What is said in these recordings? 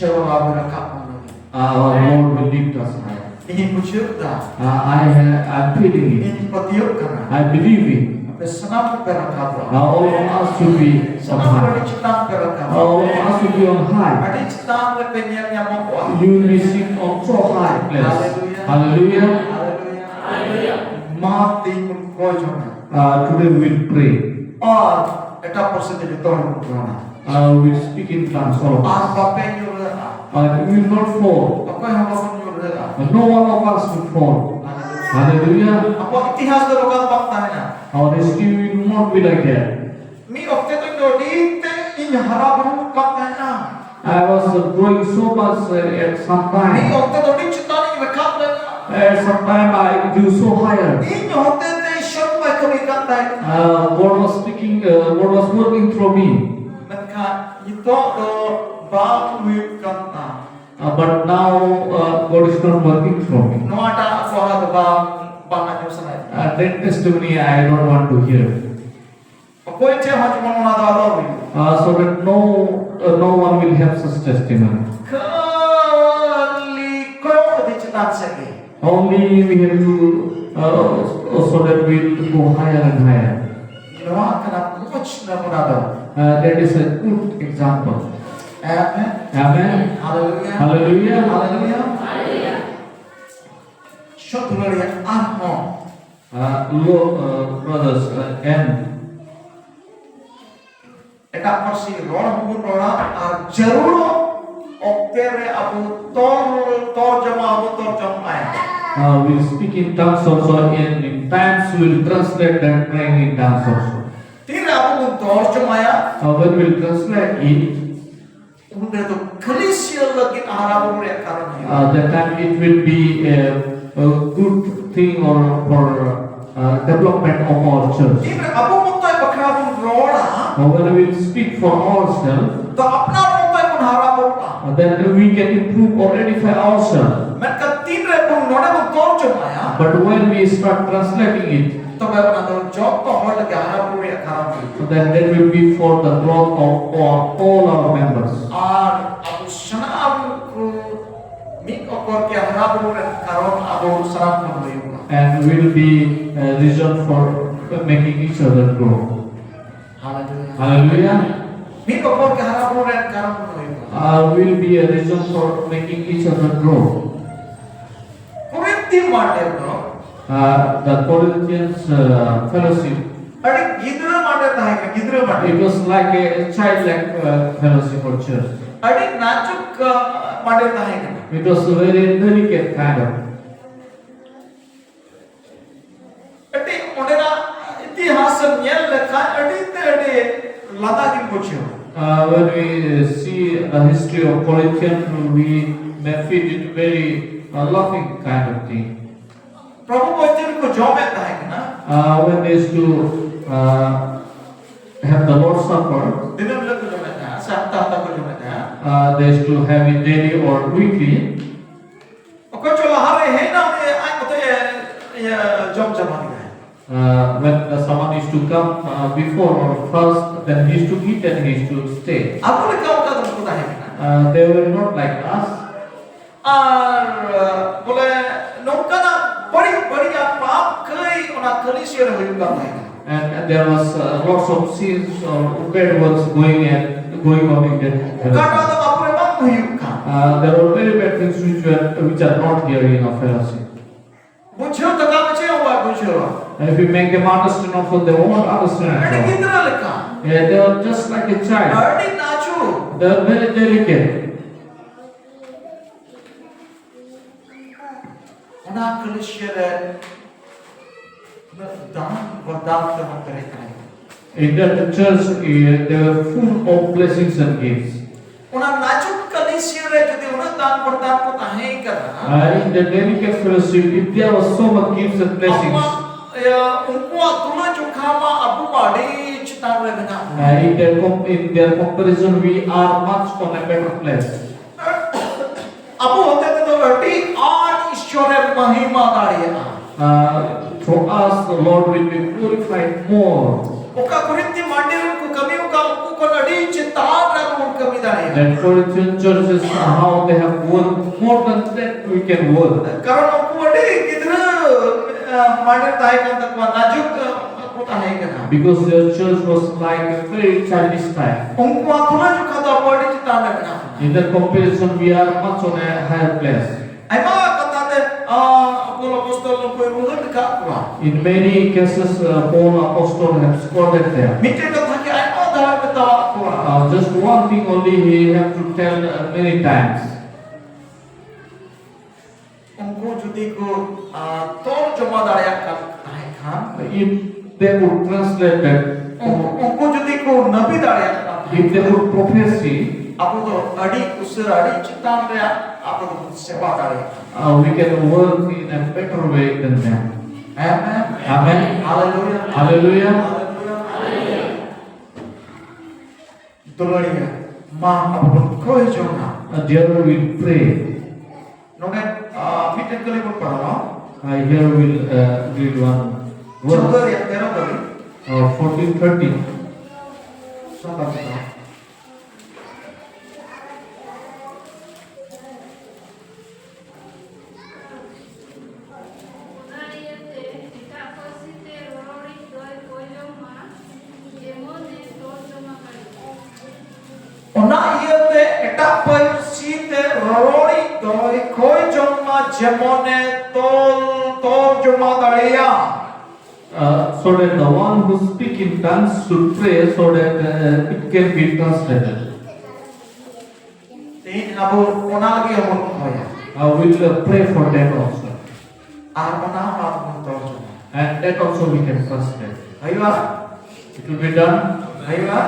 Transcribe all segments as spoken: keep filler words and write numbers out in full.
ᱪᱮᱛᱟᱱ ᱨᱮ ᱨᱟᱠᱟᱵ ᱵᱚᱱ ᱞᱟᱹᱜᱤᱫ᱾ Our Lord will lift us high. ᱤᱧᱤᱧ ᱵᱩᱡᱷᱟᱹᱣ ᱫᱟ᱾ Uh, I have, I'm feeling it. ᱤᱧ ᱯᱟᱹᱛᱭᱟᱹᱣ ᱠᱟᱱᱟ᱾ I believe it. ᱟᱯᱮ ᱥᱟᱱᱟᱢ ᱠᱚᱯᱮ ᱨᱟᱠᱟᱵᱚᱜᱼᱟ᱾ Uh, all of us should be on ᱥᱟᱱᱟᱢ ᱠᱚ high. ᱟᱹᱰᱤ ᱪᱮᱛᱟᱱ ᱯᱮ Uh, ᱨᱟᱠᱟᱵᱚᱜᱼᱟ᱾ all of us should be on high. ᱟᱹᱰᱤ ᱪᱮᱛᱟᱱ ᱨᱮᱯᱮ ᱧᱮᱞ ᱧᱟᱢᱚᱜᱼᱟ᱾ You will be seen on so high place. Hallelujah. Hallelujah. Hallelujah. ᱢᱟ ᱛᱮᱦᱮᱧ ᱵᱚᱱ ᱠᱚᱭ ᱡᱚᱝᱟ᱾ Uh, today we will pray. ᱟᱨ ᱮᱴᱟᱜ ᱯᱟᱹᱨᱥᱤ ᱛᱮ ᱡᱚᱛᱚ ᱦᱚᱲ ᱵᱚᱱ ᱨᱚᱲᱟ᱾ Uh, we will speak in tongues, all of R us. ᱵᱟᱯᱮ ᱧᱩᱨᱦᱟᱹᱜᱼᱟ᱾ Uh, we will not fall. ᱚᱠᱚᱭ ᱦᱚᱸ ᱵᱟᱵᱚᱱ ᱧᱩᱨᱦᱟᱹᱜᱼᱟ᱾ Uh, no one of us will fall. Hallelujah. Hallelujah. ᱟᱵᱚᱣᱟᱜ ᱤᱛᱤᱦᱟᱥ ᱫᱚ ᱱᱚᱝᱠᱟ ᱫᱚ ᱵᱟᱝ ᱛᱟᱦᱮᱱᱟ᱾ Our history will not be like that. ᱢᱤᱫ ᱚᱠᱛᱮ ᱫᱚ ᱤᱧ ᱫᱚ ᱟᱹᱰᱤ ᱛᱮ ᱤᱧ ᱦᱟᱨᱟ ᱵᱩᱨᱩ ᱠᱟᱱ ᱛᱟᱦᱮᱱᱟ᱾ I was uh, growing so much uh, at some ᱢᱤᱫ time. ᱚᱠᱛᱮ ᱫᱚ ᱟᱹᱰᱤ ᱪᱮᱛᱟᱱ ᱤᱧ ᱨᱟᱠᱟᱵ ᱞᱮᱱᱟ᱾ At some time I grew so higher. ᱤᱧ ᱦᱚᱛᱮ ᱛᱮ ᱤᱥᱚᱨ ᱵᱟᱭ ᱠᱟᱹᱢᱤ ᱠᱟᱱ ᱛᱟᱦᱮᱱᱟ᱾ Uh, God was speaking, uh, God was working through me. ᱢᱮᱱᱠᱷᱟᱱ ᱱᱤᱛᱚᱜ ᱫᱚ ᱵᱟᱝ ᱦᱩᱭᱩᱜ ᱠᱟᱱᱟ᱾ Uh, but now uh, God is not working through me. ᱱᱚᱣᱟᱴᱟᱜ ᱠᱚᱦᱟ ᱫᱚ ᱵᱟᱝ ᱵᱟᱝ ᱟᱸᱡᱚᱢ ᱥᱟᱱᱟᱭᱮᱫ᱾ Uh, that testimony I don't want to hear. ᱚᱠᱚᱭ ᱴᱷᱮᱱ ᱦᱚᱸ ᱡᱮᱢᱚᱱ ᱚᱱᱟ ᱫᱚ ᱟᱞᱚ ᱦᱩᱭᱩᱜ᱾ Uh, so that no, uh, no one will have such testimony. ᱠᱷᱟᱹᱞᱤ ᱠᱚᱭᱚᱜ ᱤᱫᱤ ᱪᱮᱛᱟᱱ ᱥᱮᱫ ᱜᱮ᱾ Only we have to, uh, so that we will go higher and higher. ᱱᱚᱣᱟ ᱠᱟᱱᱟ ᱢᱚᱡᱽ ᱱᱟᱢᱩᱱᱟ ᱫᱚ᱾ Uh, that is a good example. ᱟᱢᱮᱱ᱾ Amen. Hallelujah. Hallelujah. Hallelujah. ᱥᱚᱛ ᱫᱩᱞᱟᱹᱲᱤᱭᱟᱹ ᱟᱨᱦᱚᱸ Uh, lo, uh, brothers, uh, and ᱮᱴᱟᱜ ᱯᱟᱹᱨᱥᱤ ᱨᱚᱲ ᱦᱚᱸᱵᱚᱱ ᱨᱚᱲᱟ ᱟᱨ ᱡᱟᱹᱨᱩᱲᱚᱜ ᱚᱠᱛᱮ ᱨᱮ ᱟᱵᱚ ᱛᱚᱨ ᱛᱚᱨᱡᱚᱢᱟ ᱦᱚᱸᱵᱚᱱ ᱛᱚᱨᱡᱚᱢᱟᱭᱟ᱾ Uh, we speak in tongues also, and in times we will translate that praying in tongues also. ᱛᱤᱱᱨᱮ ᱟᱵᱚ ᱵᱚᱱ ᱛᱚᱨᱡᱚᱢᱟᱭᱟ Uh, when we will translate it, ᱩᱱ ᱨᱮᱫᱚ ᱠᱷᱟᱹᱞᱤᱥᱤᱭᱟᱹ ᱞᱟᱹᱜᱤᱫ ᱦᱟᱨᱟ ᱵᱩᱨᱩ ᱨᱮᱭᱟᱜ ᱠᱟᱨᱚᱱ ᱦᱩᱭᱩᱜᱼᱟ᱾ uh, that time it will be a, a good thing or for uh, development of our church. ᱛᱤᱱᱨᱮ ᱟᱵᱚ ᱢᱚᱛᱚᱭ ᱵᱟᱠᱷᱨᱟ ᱵᱚᱱ ᱨᱚᱲᱟ Uh, when we will speak for ourselves, ᱛᱚ ᱟᱯᱱᱟᱨ ᱢᱚᱛᱚᱭ ᱵᱚᱱ ᱦᱟᱨᱟ ᱵᱩᱨᱩᱜᱼᱟ᱾ uh, then we can improve or edify ourselves. ᱢᱮᱱᱠᱷᱟᱱ ᱛᱤᱱᱨᱮ ᱵᱚᱱ ᱱᱚᱰᱮ ᱵᱚᱱ ᱛᱚᱨᱡᱚᱢᱟᱭᱟ But when we start translating it, ᱛᱚᱵᱮ ᱚᱱᱟ ᱫᱚ ᱡᱚᱛᱚ ᱦᱚᱲ ᱞᱟᱹᱜᱤᱫ ᱦᱟᱨᱟ ᱵᱩᱨᱩ ᱨᱮᱭᱟᱜ ᱠᱟᱨᱚᱱ ᱦᱩᱭᱩᱜᱼᱟ᱾ So that, that will be for the growth of all, all our members. ᱟᱨ ᱟᱵᱚ ᱥᱟᱱᱟᱢ ᱠᱚ ᱢᱤᱫ ᱚᱠᱚᱨ ᱜᱮ ᱦᱟᱨᱟ ᱵᱩᱨᱩ ᱨᱮᱱᱟᱜ ᱠᱟᱨᱚᱱ ᱟᱵᱚ ᱥᱟᱱᱟᱢ ᱠᱷᱚᱱ ᱦᱩᱭᱩᱜᱼᱟ᱾ And will be a reason for making each other grow. Hallelujah. Hallelujah. ᱢᱤᱫ ᱚᱠᱚᱨ ᱜᱮ ᱦᱟᱨᱟ ᱵᱩᱨᱩ ᱨᱮᱱᱟᱜ ᱠᱟᱨᱚᱱ ᱦᱩᱭᱩᱜᱼᱟ᱾ Uh, will be a reason for making each other grow. ᱠᱚᱨᱤᱱᱛᱷᱤ ᱢᱟᱴᱷ ᱨᱮᱫᱚ Uh, the Corinthians uh, fellowship, ᱟᱹᱰᱤ ᱜᱤᱫᱽᱨᱟᱹ ᱢᱟᱴᱷ ᱨᱮ ᱛᱟᱦᱮᱸ ᱠᱟᱱᱟ, ᱜᱤᱫᱽᱨᱟᱹ ᱢᱟᱴᱷ ᱨᱮ᱾ It was like a childlike uh, fellowship or church. ᱟᱹᱰᱤ ᱱᱟᱡᱩᱠ ᱢᱟᱴᱷ ᱨᱮ ᱛᱟᱦᱮᱸ ᱠᱟᱱᱟ᱾ It was a very delicate kind of. ᱟᱹᱰᱤ ᱚᱸᱰᱮᱱᱟᱜ ᱤᱛᱤᱦᱟᱥ ᱮᱢ ᱧᱮᱞ ᱞᱮᱠᱷᱟᱱ ᱟᱹᱰᱤ ᱛᱮ ᱟᱹᱰᱤ ᱞᱟᱸᱫᱟ ᱜᱮᱢ ᱵᱩᱡᱷᱟᱹᱣᱟ᱾ Uh, when we see the history of Corinthians, we may feel it very uh, laughing kind of thing. ᱯᱨᱚᱵᱷᱩ ᱵᱚᱪᱚᱱ ᱠᱚ ᱡᱚᱢᱮᱫ ᱛᱟᱦᱮᱸ ᱠᱟᱱᱟ᱾ Uh, when they used to uh, have the Lord's Supper, ᱫᱤᱱᱟᱹᱢ ᱦᱤᱞᱳᱜ ᱠᱚ ᱡᱚᱢᱮᱫ ᱛᱟᱦᱮᱸ, ᱥᱮ ᱦᱟᱯᱛᱟ ᱦᱟᱯᱛᱟ ᱠᱚ ᱡᱚᱢᱮᱫ ᱛᱟᱦᱮᱸ᱾ Uh, they used to have it daily or weekly. ᱚᱠᱚᱭ ᱪᱚ ᱞᱟᱦᱟᱨᱮ ᱦᱮᱡ ᱮᱱᱟ, ᱩᱱᱤ ᱟᱡ ᱢᱚᱛᱚ ᱮ, ᱤᱭᱟᱹ, ᱡᱚᱢ ᱪᱟᱵᱟ ᱠᱮᱫᱟᱭ᱾ Uh, when uh, someone used to come uh, before or first, then he used to eat and he used to stay. ᱟᱵᱚ ᱞᱮᱠᱟ ᱚᱱᱠᱟ ᱫᱚ ᱵᱟᱠᱚ ᱛᱟᱦᱮᱸ ᱠᱟᱱᱟ᱾ Uh, they were not like us. ᱟᱨ ᱵᱚᱞᱮ ᱱᱚᱝᱠᱟᱱᱟᱜ ᱵᱟᱹᱲᱤᱡ ᱵᱟᱹᱲᱤᱡᱟᱜ ᱯᱟᱯ ᱠᱟᱹᱭ ᱚᱱᱟ ᱠᱟᱹᱞᱤᱥᱤᱭᱟ ᱨᱮ ᱦᱩᱭᱩᱜ ᱠᱟᱱ ᱛᱟᱦᱮᱸ ᱠᱟᱱᱟ᱾ And, and there was uh, lots of sins or bad works going and going on in that fellowship. ᱚᱠᱟᱴᱟᱜ ᱫᱚ ᱟᱵᱚ ᱨᱮ ᱵᱟᱝ ᱦᱩᱭᱩᱜ ᱠᱟᱱ᱾ Uh, there were very bad things which were which are not here in our fellowship. ᱵᱩᱡᱷᱟᱹᱣ ᱛᱟᱠᱟ ᱢᱮ ᱪᱮᱫ ᱦᱚᱸ ᱵᱟᱭ ᱵᱩᱡᱷᱟᱹᱣᱟ᱾ And if we make them understand, also they won't understand at ᱟᱹᱰᱤ all. ᱜᱤᱫᱽᱨᱟᱹ ᱞᱮᱠᱟ᱾ Yeah, they are just like a child. ᱟᱹᱰᱤ Nazuk. They are very delicate. ᱚᱱᱟ ᱠᱟᱹᱞᱤᱥᱤᱭᱟ ᱨᱮ ᱩᱱᱟᱹᱜ ᱫᱟᱱ ᱵᱚᱨᱫᱟᱱ ᱛᱮ ᱵᱚᱱ ᱯᱮᱨᱮᱡ ᱛᱟᱦᱮᱸ ᱠᱟᱱᱟ᱾ In that church, eh, they were full of blessings and gifts. ᱚᱱᱟ ᱱᱟᱡᱩᱠ ᱠᱟᱹᱞᱤᱥᱤᱭᱟ ᱨᱮ ᱡᱩᱫᱤ ᱩᱱᱟᱹᱜ ᱫᱟᱱ ᱵᱚᱨᱫᱟᱱ ᱠᱚ ᱛᱟᱦᱮᱸ ᱠᱟᱱᱟ, Uh, in the delicate fellowship, if there were so much gifts and blessings, ᱟᱵᱚᱣᱟᱜ, ᱤᱭᱟᱹ, ᱩᱱᱠᱩᱣᱟᱜ ᱛᱩᱞᱟᱹ ᱡᱚᱠᱷᱟ ᱢᱟ ᱟᱵᱚ ᱢᱟ ᱟᱹᱰᱤ ᱪᱮᱛᱟᱱ ᱨᱮ ᱢᱮᱱᱟᱜ ᱵᱚᱱᱟ᱾ uh, in their com- in their comparison, we are much on a better place. ᱟᱵᱚ ᱦᱚᱛᱮ ᱛᱮᱫᱚ ᱟᱹᱰᱤ ᱟᱸᱴ ᱤᱥᱚᱨᱮ ᱢᱚᱦᱤᱢᱟ ᱫᱟᱲᱮᱭᱟᱜᱼᱟ᱾ Uh, For us, the Lord will be glorified more. ᱚᱠᱟ ᱠᱚᱨᱤᱱᱛᱷᱤ ᱢᱟᱹᱰᱤ ᱨᱮ ᱠᱚ ᱠᱟᱹᱢᱤ ᱟᱠᱟᱫ, ᱩᱱᱠᱩ ᱠᱷᱚᱱ ᱟᱹᱰᱤ ᱪᱮᱛᱟᱱ ᱨᱮ ᱟᱵᱚ ᱵᱚᱱ ᱠᱟᱹᱢᱤ ᱫᱟᱲᱮᱭᱟᱜᱼᱟ᱾ That Corinthian churches, how they have worked, more than that we can work. ᱠᱟᱨᱚᱱ ᱩᱱᱠᱩ ᱟᱹᱰᱤ ᱜᱤᱫᱽᱨᱟᱹ, ᱟ, ᱢᱟᱹᱰᱤ ᱛᱟᱦᱮᱸ ᱠᱟᱱ ᱛᱟᱠᱚᱣᱟ, ᱱᱟᱡᱩᱠ, ᱟ, ᱠᱚ ᱛᱟᱦᱮᱸ ᱠᱟᱱᱟ᱾ Because their church was like a very childish type. ᱩᱱᱠᱩᱣᱟᱜ ᱛᱩᱞᱟᱹ ᱡᱚᱠᱷᱟ ᱫᱚ ᱟᱵᱚ ᱟᱹᱰᱤ ᱪᱮᱛᱟᱱ ᱨᱮ ᱢᱮᱱᱟᱜ ᱵᱚᱱᱟ᱾ In that comparison, we are much on a higher place. ᱟᱭᱢᱟ ᱠᱟᱛᱷᱟ ᱛᱮ, ᱟ, ᱯᱚᱞ ᱟᱯᱚᱥᱛᱚᱞ ᱱᱩᱠᱩᱭ ᱨᱩᱣᱟᱹᱲ ᱟᱠᱟᱫ ᱠᱚᱣᱟ᱾ In many cases, uh, Paul apostle have scolded them. ᱢᱤᱫᱴᱮᱱ ᱠᱟᱛᱷᱟ ᱜᱮ ᱟᱭᱢᱟ ᱫᱷᱟᱣ ᱢᱮᱛᱟᱣᱟᱜ ᱠᱚᱣᱟ᱾ Uh, just one thing only he have to tell, uh, many times. ᱩᱱᱠᱩ ᱡᱩᱫᱤ ᱠᱚ, ᱟ, ᱛᱚᱨᱡᱚᱢᱟ ᱫᱟᱲᱮᱭᱟᱜ ᱠᱟᱱ ᱛᱟᱦᱮᱸ ᱠᱷᱟᱱ, If they could translate that, ᱩᱱᱠᱩ, ᱩᱱᱠᱩ ᱡᱩᱫᱤ ᱠᱚ ᱱᱟᱹᱵᱤ ᱫᱟᱲᱮᱭᱟᱜ ᱠᱟᱱ ᱛᱟᱦᱮᱸ if they could prophecy, ᱟᱵᱚ ᱫᱚ ᱟᱹᱰᱤ ᱩᱥᱟᱹᱨᱟ, ᱟᱹᱰᱤ ᱪᱮᱛᱟᱱ ᱨᱮᱭᱟᱜ ᱟᱵᱚ ᱫᱚᱵᱚᱱ ᱥᱮᱵᱟ ᱫᱟᱲᱮᱭᱟᱜᱼᱟ᱾ Uh, we can work in a better way than them. Amen. Amen. Hallelujah. Hallelujah. Hallelujah. ᱫᱩᱞᱟᱹᱲᱤᱭᱟᱹ, ᱢᱟ ᱟᱵᱚ ᱵᱚᱱ ᱠᱷᱚᱭ ᱡᱚᱝᱟ᱾ Uh, dear, we pray. ᱱᱚᱰᱮ, ᱟ, ᱢᱤᱫᱴᱮᱱ ᱠᱟᱹᱞᱤ ᱵᱚᱱ ᱯᱟᱲᱦᱟᱣᱟ᱾ Uh, here we'll, uh, read one verse. ᱪᱳᱫᱫᱳ ᱨᱮᱭᱟᱜ ᱛᱮᱨᱚ ᱠᱟᱹᱞᱤ᱾ Uh, fourteen, thirteen. ᱥᱟᱱᱛᱟᱲ ᱛᱮ᱾ ᱚᱱᱟ ᱤᱭᱟᱹᱛᱮ ᱮᱴᱟᱜ ᱯᱟᱹᱨᱥᱤ ᱛᱮ ᱨᱚᱨᱚᱲᱤᱡ ᱫᱚᱭ ᱠᱚᱭᱚᱜ ᱢᱟ, ᱡᱮᱢᱚᱱᱮ ᱛᱚᱨᱡᱚᱢᱟ ᱫᱟᱲᱮᱭᱟᱜ᱾ ᱚᱱᱟ ᱤᱭᱟᱹᱛᱮ ᱮᱴᱟᱜ ᱯᱟᱹᱨᱥᱤ ᱛᱮ ᱨᱚᱨᱚᱲᱤᱡ ᱫᱚᱭ ᱠᱚᱭ ᱡᱚᱝ ᱢᱟ, ᱡᱮᱢᱚᱱᱮ ᱛᱚᱞ, ᱛᱚᱨᱡᱚᱢᱟ ᱫᱟᱲᱮᱭᱟᱜ᱾ Uh, so that the one who speak in tongues should pray so that, uh, it can be translated. ᱛᱮᱦᱮᱧ ᱟᱵᱚ ᱚᱱᱟ ᱞᱟᱹᱜᱤᱫ ᱦᱚᱸᱵᱚᱱ Khowai. Uh, we'll, uh, pray for that also. ᱟᱨ ᱚᱱᱟ ᱦᱚᱸ ᱟᱵᱚ ᱵᱚᱱ ᱛᱚᱨᱡᱚᱢᱟ᱾ And that also we can translate. ᱦᱩᱭᱩᱜᱼᱟ? It will be done. ᱦᱩᱭᱩᱜᱼᱟ?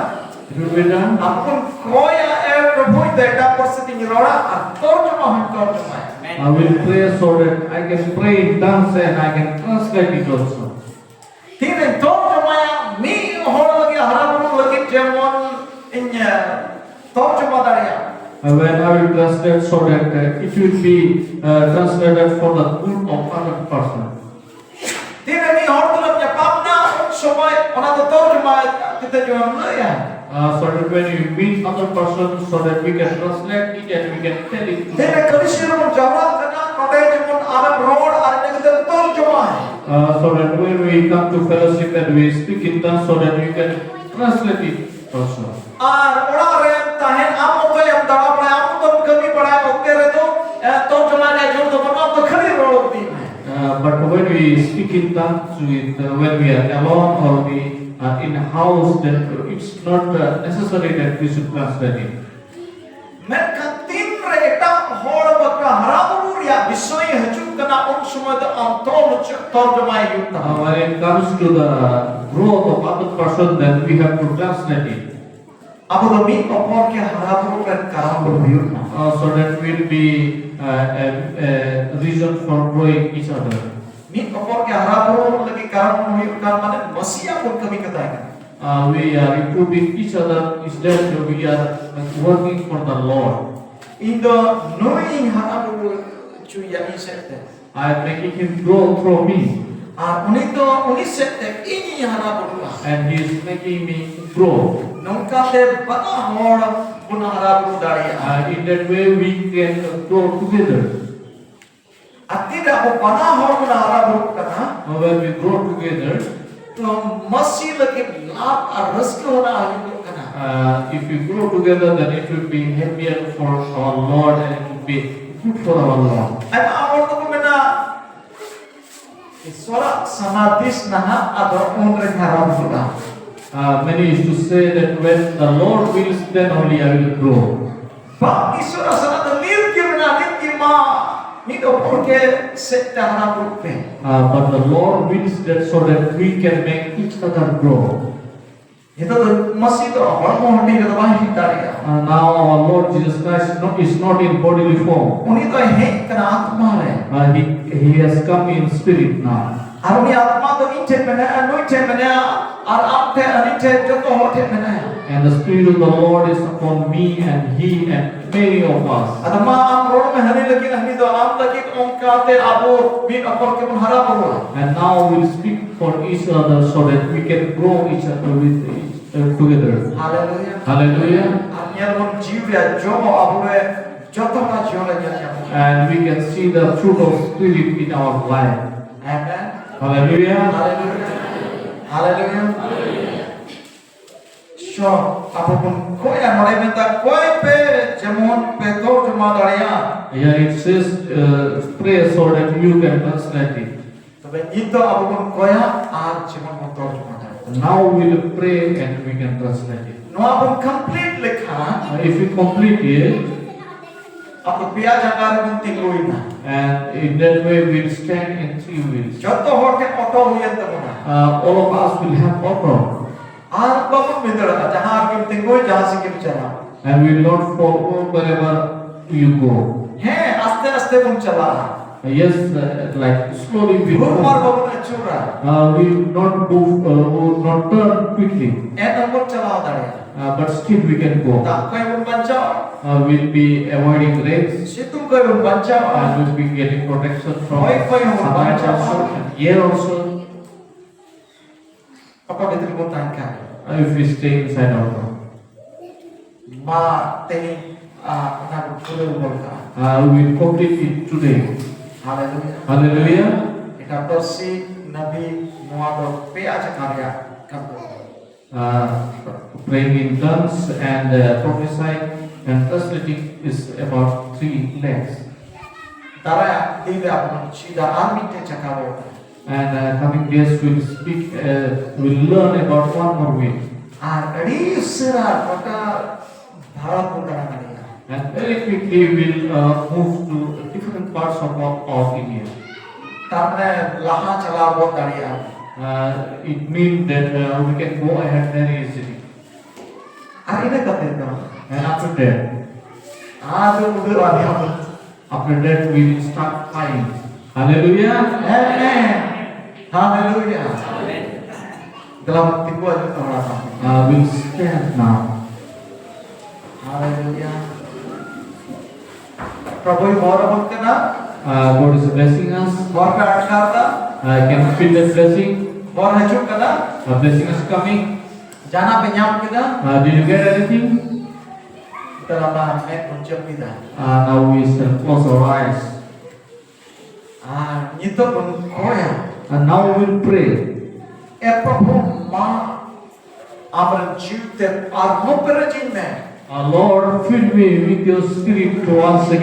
It will be done. ᱟᱵᱚ ᱵᱚᱱ ᱠᱷᱚᱭᱟ, ᱮ ᱯᱨᱚᱵᱷᱩ, ᱤᱧ ᱫᱚ ᱮᱴᱟᱜ ᱯᱟᱹᱨᱥᱤ ᱛᱤᱧ ᱨᱚᱲᱟ ᱟᱨ ᱛᱚᱨᱡᱚᱢᱟ ᱦᱚᱸᱧ ᱛᱚᱨᱡᱚᱢᱟᱭᱟ᱾ I will pray so that I can pray in tongues and I can translate it also. ᱛᱤᱱᱨᱮᱧ ᱛᱚᱨᱡᱚᱢᱟᱭᱟ, ᱢᱤᱫ ᱦᱚᱲ ᱞᱟᱹᱜᱤᱫ ᱦᱟᱨᱟ ᱵᱩᱨᱩ ᱞᱟᱹᱜᱤᱫ ᱡᱮᱢᱚᱱ ᱤᱧ, ᱮ, ᱛᱚᱨᱡᱚᱢᱟ ᱫᱟᱲᱮᱭᱟᱜᱼᱟ᱾ And when I will translate so that, uh, it will be, uh, translated for the good of other person. ᱛᱤᱱᱨᱮ ᱢᱤᱫ ᱦᱚᱲ ᱛᱩᱞᱩᱡ ᱧᱟᱯᱟᱢ ᱮᱱᱟ, ᱩᱱ ᱥᱚᱢᱚᱭ ᱚᱱᱟ ᱫᱚ ᱛᱚᱨᱡᱚᱢᱟ ᱠᱟᱛᱮ ᱡᱮᱢᱚᱱ ᱞᱟᱹᱭᱟ᱾ Uh, so that when you meet other person, so that we can translate it and we can tell it. ᱛᱤᱱᱨᱮ ᱠᱟᱹᱞᱤᱥᱤ ᱨᱮᱵᱚᱱ ᱡᱟᱣᱨᱟᱜ ᱠᱟᱱᱟ, ᱱᱚᱰᱮ ᱡᱮᱢᱚᱱ ᱟᱢᱮᱢ ᱨᱚᱲ ᱟᱨ ᱤᱱᱟᱹ ᱠᱟᱛᱮ ᱛᱚᱨᱡᱚᱢᱟᱭ᱾ Uh, so that when we come to fellowship and we speak in tongues, so that you can translate it also. ᱟᱨ ᱚᱲᱟᱜ ᱨᱮᱢ ᱛᱟᱦᱮᱱ, ᱟᱢ ᱢᱚᱛᱚᱭ ᱮᱢ ᱫᱟᱬᱟ ᱵᱟᱲᱟᱭ, ᱟᱢ ᱢᱚᱛᱚᱢ ᱠᱟᱹᱢᱤ ᱵᱟᱲᱟᱭ ᱚᱠᱛᱮ ᱨᱮᱫᱚ, ᱮ, ᱛᱚᱨᱡᱚᱢᱟ ᱨᱮᱭᱟᱜ ᱡᱳᱨ ᱫᱚ ᱵᱟᱹᱱᱩᱜᱼᱟ, ᱟᱢ ᱫᱚ ᱠᱷᱟᱹᱞᱤ ᱨᱚᱲ ᱤᱫᱤ ᱢᱮ᱾ Uh, but when we speak in tongues, with, uh, when we are alone or we are in a house, then it's not uh, necessary that we should translate it. ᱢᱮᱱᱠᱷᱟᱱ ᱛᱤᱱᱨᱮ ᱮᱴᱟᱜ ᱦᱚᱲ ᱵᱟᱠᱷᱨᱟ ᱦᱟᱨᱟ ᱵᱩᱨᱩ ᱨᱮᱭᱟᱜ ᱵᱤᱥᱚᱭ ᱦᱤᱡᱩᱜ ᱠᱟᱱᱟ, ᱩᱱ ᱥᱚᱢᱚᱭ ᱫᱚ ᱟᱢ ᱛᱚᱨᱡᱚᱢᱟᱭ ᱦᱩᱭᱩᱜ ᱛᱟᱢᱟ᱾ Uh, when it comes to the growth of other person, then we have to translate it. ᱟᱵᱚ ᱫᱚ ᱢᱤᱫ ᱚᱯᱚᱨ ᱜᱮ ᱦᱟᱨᱟ ᱵᱩᱨᱩ ᱨᱮᱱ ᱠᱟᱨᱚᱱ ᱵᱚᱱ ᱦᱩᱭᱩᱜ ᱢᱟ᱾ Uh, so that will be uh, a, a reason for growing each other. ᱢᱤᱫ ᱚᱯᱚᱨ ᱜᱮ ᱦᱟᱨᱟ ᱵᱩᱨᱩ ᱞᱟᱹᱜᱤᱫ ᱠᱟᱨᱚᱱ ᱵᱚᱱ ᱦᱩᱭᱩᱜ ᱠᱟᱱ ᱢᱟᱱᱮ ᱢᱟᱹᱥᱤᱭᱟᱜ ᱵᱚᱱ ᱠᱟᱹᱢᱤ ᱠᱟᱛᱟᱭ ᱠᱟᱱᱟ᱾ Uh, we are improving each other is that we are uh, working for the Lord. ᱤᱧ ᱫᱚ ᱱᱩᱭ ᱤᱧ ᱦᱟᱨᱟ ᱵᱩᱨᱩ ᱦᱚᱪᱚᱭᱟ ᱤᱧ ᱥᱮᱫ ᱛᱮ᱾ I am making him grow through me, ᱟᱨ ᱩᱱᱤ ᱫᱚ ᱩᱱᱤ ᱥᱮᱫ ᱛᱮ ᱤᱧᱤᱧ ᱦᱟᱨᱟ ᱵᱩᱨᱩᱜᱼᱟ᱾ And he is making me grow. ᱱᱚᱝᱠᱟᱛᱮ ᱵᱟᱱᱟ ᱦᱚᱲ ᱵᱚᱱ ᱦᱟᱨᱟ ᱵᱩᱨᱩ ᱫᱟᱲᱮᱭᱟᱜᱼᱟ᱾ Uh, in that way, we can uh, grow together. ᱟᱨ ᱛᱤᱱᱨᱮ ᱟᱵᱚ ᱵᱟᱱᱟ ᱦᱚᱲ ᱵᱚᱱ ᱦᱟᱨᱟ ᱵᱩᱨᱩᱜ ᱠᱟᱱᱟ, Now, when we grow together, ᱛᱚ ᱢᱟᱹᱥᱤ ᱞᱟᱹᱜᱤᱫ ᱞᱟᱵᱷ ᱟᱨ ᱨᱟᱹᱥᱠᱟᱹ ᱦᱚᱸ ᱦᱩᱭᱩᱜ ᱠᱟᱱᱟ᱾ Uh, if we grow together, then it will be happier for our Lord and it will be good for our Lord. ᱟᱭᱢᱟ ᱦᱚᱲ ᱫᱚᱠᱚ ᱢᱮᱱᱟ, ᱤᱥᱚᱨᱟᱜ ᱥᱟᱱᱟᱫᱤᱥ ᱱᱟᱦᱟᱜ ᱟᱫᱚ ᱩᱱ ᱨᱮ ᱦᱟᱨᱟ ᱵᱩᱨᱩᱜᱼᱟ᱾ Uh, many used to say that when the Lord wills, then only I will grow. ᱵᱟᱝ, ᱤᱥᱚᱨᱟᱜ ᱥᱟᱱᱟ ᱫᱚ ᱱᱤᱛ ᱜᱮ ᱢᱮᱱᱟᱜᱼᱟ, ᱱᱤᱛ ᱜᱮ ᱢᱟ ᱢᱤᱫ ᱚᱯᱚᱨ ᱜᱮ ᱥᱮᱫ ᱛᱮ ᱦᱟᱨᱟ ᱵᱩᱨᱩᱜ ᱯᱮ᱾ Uh, but the Lord wills that so that we can make each other grow. ᱱᱤᱛᱚᱜ ᱫᱚ ᱢᱟᱹᱥᱤ ᱫᱚ ᱦᱚᱲᱢᱚ ᱦᱟᱹᱴᱤᱧ ᱨᱮᱫᱚ ᱵᱟᱭ ᱦᱮᱡ ᱫᱟᱲᱮᱭᱟᱜᱼᱟ᱾ Uh, now our Lord Jesus Christ is not, is not in bodily form. ᱩᱱᱤ ᱫᱚᱭ ᱦᱮᱡ ᱠᱟᱱᱟ ᱟᱛᱢᱟ ᱨᱮ᱾ Uh, he, he has come in spirit now. ᱟᱨ ᱩᱱᱤ ᱟᱛᱢᱟ ᱫᱚ ᱤᱧ ᱴᱷᱮᱱ ᱢᱮᱱᱟᱭᱟ, ᱱᱩᱭ ᱴᱷᱮᱱ ᱢᱮᱱᱟᱭᱟ, ᱟᱨ ᱟᱢ ᱴᱷᱮᱱ, ᱟᱹᱞᱤᱧ ᱴᱷᱮᱱ, ᱡᱚᱛᱚ ᱦᱚᱲ ᱴᱷᱮᱱ ᱢᱮᱱᱟᱭᱟ᱾ And the Spirit of the Lord is upon me and he and many of us. ᱟᱫᱚ ᱢᱟ ᱟᱢ ᱨᱚᱲ ᱢᱮ ᱦᱟᱹᱱᱤ ᱞᱟᱹᱜᱤᱫ, ᱦᱟᱹᱱᱤ ᱫᱚ ᱟᱢ ᱞᱟᱹᱜᱤᱫ, ᱚᱱᱠᱟᱛᱮ ᱟᱵᱚ ᱢᱤᱫ ᱚᱠᱚᱨ ᱛᱮᱵᱚᱱ ᱦᱟᱨᱟ ᱵᱩᱨᱩᱜᱼᱟ᱾ And now we'll speak for each other so that we can grow each other with each, uh, together. Hallelujah. Hallelujah. ᱟᱨ ᱧᱮᱞ ᱵᱚᱱ ᱡᱤᱣᱤ ᱨᱮᱭᱟᱜ ᱡᱚᱢᱚᱜ ᱟᱵᱚ ᱨᱮ ᱡᱚᱛᱚ ᱦᱚᱲᱟᱜ ᱡᱤᱭᱚᱱ ᱨᱮ ᱧᱮᱞ ᱧᱟᱢᱚᱜᱼᱟ᱾ And we can see the fruit of Spirit in our life. Amen. Hallelujah. Hallelujah. Hallelujah. So, ᱟᱵᱚ ᱵᱚᱱ ᱠᱚᱭᱟ, ᱱᱚᱰᱮ ᱢᱮᱱᱫᱟ, ᱠᱚᱭ ᱯᱮ ᱡᱮᱢᱚᱱ ᱯᱮ ᱛᱚᱨᱡᱚᱢᱟ ᱫᱟᱲᱮᱭᱟᱜ᱾ Here it says, uh, pray so that you can translate it. ᱛᱚᱵᱮ ᱱᱤᱛ ᱫᱚ ᱟᱵᱚ ᱵᱚᱱ ᱠᱚᱭᱟ ᱟᱨ ᱡᱮᱢᱚᱱ ᱵᱚᱱ ᱛᱚᱨᱡᱚᱢᱟ ᱫᱟᱲᱮᱭᱟᱜ᱾ Now we'll pray and we can translate it. ᱱᱚᱣᱟ ᱵᱚᱱ complete ᱞᱮᱠᱷᱟᱱ, Uh, if we complete it, ᱟᱵᱚ ᱯᱮᱭᱟ ᱡᱟᱸᱜᱟ ᱨᱮᱵᱚᱱ ᱛᱤᱸᱜᱩᱭᱮᱱᱟ᱾ And in that way we'll stand in three ways. ᱡᱚᱛᱚ ᱦᱚᱲ ᱴᱷᱮᱱ auto ᱦᱩᱭᱮᱱ ᱛᱟᱵᱚᱱᱟ᱾ Uh, all of us will have auto. ᱟᱨ ᱵᱟᱵᱚᱱ ᱵᱷᱤᱸᱫᱟᱹᱲᱚᱜᱼᱟ, ᱡᱟᱦᱟᱸ ᱨᱮᱜᱮᱢ ᱛᱤᱸᱜᱩᱭ, ᱡᱟᱦᱟᱸ ᱥᱮᱫ ᱜᱮᱢ ᱪᱟᱞᱟᱜ᱾ And we will not fall wherever you go. ᱦᱮᱸ, ᱟᱥᱛᱮ ᱟᱥᱛᱮ ᱵᱚᱱ ᱪᱟᱞᱟᱜᱼᱟ᱾ Yes, uh, like slowly we ᱦᱩᱨ ᱢᱟᱨ go. ᱵᱟᱵᱚᱱ ᱟᱹᱪᱩᱨᱟ᱾ Uh, we will not move, uh, we will not turn quickly. ᱮᱱ ᱨᱮᱦᱚᱸ ᱵᱚᱱ ᱪᱟᱞᱟᱣ ᱫᱟᱲᱮᱭᱟᱜᱼᱟ᱾ Uh, but still we can go. ᱫᱟᱜ ᱠᱷᱚᱱ ᱵᱚᱱ ᱵᱟᱧᱪᱟᱣᱟ᱾ Uh, we'll be avoiding rains. ᱥᱤᱛᱩᱝ ᱠᱷᱚᱱ ᱵᱚᱱ ᱵᱟᱧᱪᱟᱣᱟ᱾ And we'll be getting protection from ᱦᱚᱭ ᱠᱷᱚᱱ ᱦᱚᱸᱵᱚᱱ sunlight ᱵᱟᱧᱪᱟᱣᱟ᱾ Also and air also. ᱚᱠᱟ ᱵᱷᱤᱛᱨᱤ ᱵᱚᱱ ᱛᱟᱦᱮᱱ ᱠᱷᱟᱱ᱾ Uh, if we stay inside our room. ᱢᱟ ᱛᱮᱦᱮᱧ, ᱟ, ᱚᱱᱟ ᱵᱚᱱ ᱯᱩᱨᱟᱹᱣ ᱜᱚᱫ ᱠᱟᱜᱼᱟ᱾ Uh, we will complete it today. Hallelujah. Hallelujah. ᱮᱴᱟᱜ ᱯᱟᱹᱨᱥᱤ ᱱᱟᱵᱤ ᱱᱚᱣᱟ ᱫᱚ ᱯᱮ ᱟᱡᱟᱠᱟ ᱨᱮᱭᱟᱜ ᱠᱟᱹᱢᱤ᱾ Uh, praying in tongues and, uh, prophesying and translating is about three legs. ᱫᱟᱨᱟᱭ ᱫᱤᱱ ᱨᱮ ᱟᱵᱚ ᱵᱚᱱ ᱪᱮᱫᱟ ᱟᱨ ᱢᱤᱫᱴᱮᱱ ᱪᱟᱠᱟ ᱵᱚᱱ᱾ And, uh, coming days we'll speak, uh, we'll learn about one more way. ᱟᱨ ᱟᱹᱰᱤ ᱩᱥᱟᱹᱨᱟ ᱜᱚᱴᱟ ᱵᱷᱟᱨᱚᱛ ᱵᱚᱱ ᱫᱟᱬᱟ ᱫᱟᱲᱮᱭᱟᱜᱼᱟ᱾ And very quickly we'll, uh, move to different parts of our, of India. ᱛᱟᱨᱢᱟᱱᱮ ᱞᱟᱦᱟ ᱪᱟᱞᱟᱣ ᱵᱚᱱ ᱫᱟᱲᱮᱭᱟᱜᱼᱟ᱾ Uh, it means that, uh, we can go ahead very easily. ᱟᱨ ᱤᱱᱟᱹ ᱠᱟᱛᱮ ᱫᱚ And after that, ᱟᱫᱚ ᱩᱰᱟᱹᱜ ᱟᱞᱮ ᱟᱵᱚ᱾ After that, we will start flying. Hallelujah. Amen. Hallelujah. ᱫᱮᱞᱟ ᱵᱚᱱ ᱛᱤᱸᱜᱩ ᱟᱹᱪᱩᱨ ᱛᱟᱵᱚᱱᱟ᱾ Uh, we'll stand now. ᱦᱟᱞᱮᱞᱩᱭᱟ᱾ ᱯᱨᱚᱵᱷᱩᱭ ᱵᱚᱨ ᱟᱵᱚᱱ ᱠᱟᱱᱟ᱾ Uh, God is blessing us. ᱵᱚᱨ ᱯᱮ ᱟᱴᱠᱟᱨ ᱮᱫᱟ᱾ Uh, can you feel that blessing? ᱵᱚᱨ ᱦᱤᱡᱩᱜ ᱠᱟᱱᱟ᱾ A blessing is coming. ᱡᱟᱦᱟᱱᱟᱜ ᱯᱮ ᱧᱟᱢ ᱠᱮᱫᱟ? Uh, did you get anything? ᱛᱟᱦᱞᱮ ᱢᱟ ᱢᱮᱫ ᱵᱚᱱ ᱪᱟᱹᱯᱤᱫᱟ᱾ Uh, now we shall close our eyes. ᱟᱨ ᱱᱤᱛᱚᱜ ᱵᱚᱱ ᱠᱚᱭᱟ᱾ And now we will pray. ᱮ ᱯᱨᱚᱵᱷᱩ, ᱢᱟ ᱟᱢᱨᱮᱱ ᱡᱤᱣᱤ ᱛᱮ ᱟᱨᱦᱚᱸ ᱯᱮᱨᱮᱡᱤᱧ ᱢᱮ᱾ Uh, Lord, fill me with your spirit once again.